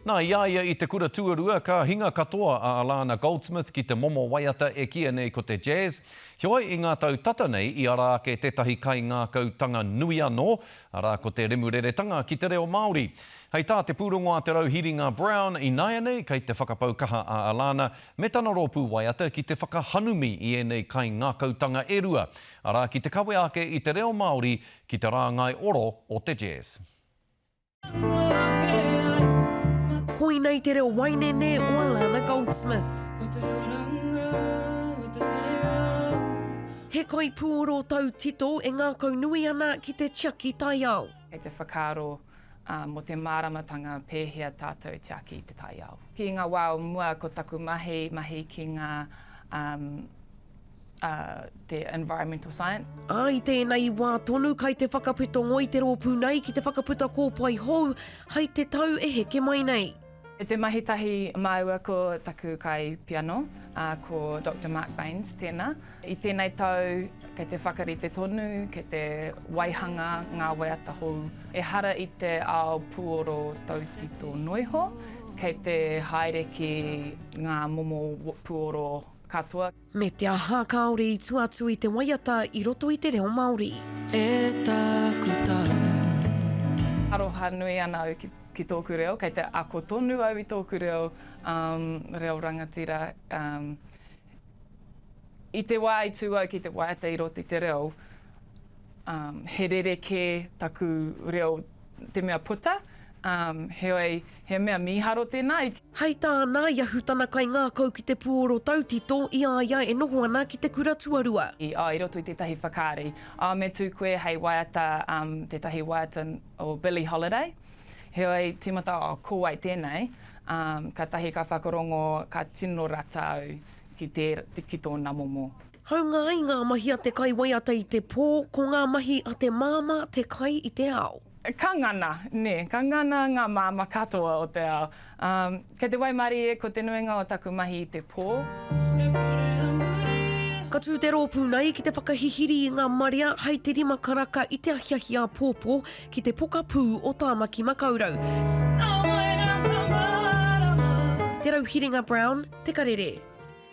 Nā, i a ia i te kura tuarua, ka hinga katoa a Alana Goldsmith ki te momo waiata e kīia nei ko te jazz. Heoi, i ngā tau tata nei i ara ake tētahi kaingākautanga nui anō, arā, ko te remureretanga ki te reo Māori. Hei tā te pūrongo a Te Rauhiringa Brown, ināianei kei te whakapau kaha a Alana me tana rōpū waiata ki te whakahanumi i ēnei kaingākautanga e rua, arā, ki te kawe ake i te reo Māori ki te rāngai oro o te jazz. Koinei te reo wainene o Alana Goldsmith. He kaipuoro tautito e ngākaunui ana ki te tiaki taiao. Kei te whakaaro mō te māramatanga pēhea tātou tiaki i te taiao. Ki ngā wā o mua ko taku mahi, mahi ki ngā te environmental science. Ā, i tēnei wā tonu kai te whakapeto ngoi te rōpū nei ki te whakaputa kōpae hou hai te tau e heke mai nei. I te mahi tahi māua ko taku kai piano, ko Doctor Mark Baines tēnā. I tēnei tau kei te whakarite tonu, kei te waihanga ngā waiata hou. Ehara i te ao puoro tautito noiho, kei te haere ki ngā momo puoro katoa. Me te aha kāore i tua atu i te waiata i roto i te reo Māori. E taku tau. Aroha nui ana au ki tōku reo, kei te ako tonu au i tōku reo, reo rangatira. I te wā i tū au ki te waiata i roto i te reo, he rerekē taku reo te mea puta, heoi he mea mīharo tēnā. Hei tāna, i ahu tana kaingākau ki te puoro tautito i a ia e noho ana ki te kura tuarua. I i roto i tētahi whakaari, ā, me tū koe hei waiata, tētahi waiata o Billie Holiday. Heoi, tīmata, oh, ko wai tēnei? Ā, kātahi ka whakarongo, ka tino rata au ki tēr, ki tōna momo. Haunga ai ngā mahi a te kaiwaiata i te pō, ko ngā mahi a te māmā te kai i te ao. Ka ngana, nē, ka ngana ngā māmā katoa o te ao. Um, kei te waimarie ko te nuinga o taku mahi i te pō. Ka tū te rōpū nei ki te whakahihiri i ngā marea hei te rima karaka i te ahiahi āpōpō ki te pokapū o Tāmaki Makaurau. Te Rauhiringa Brown, Te Karere.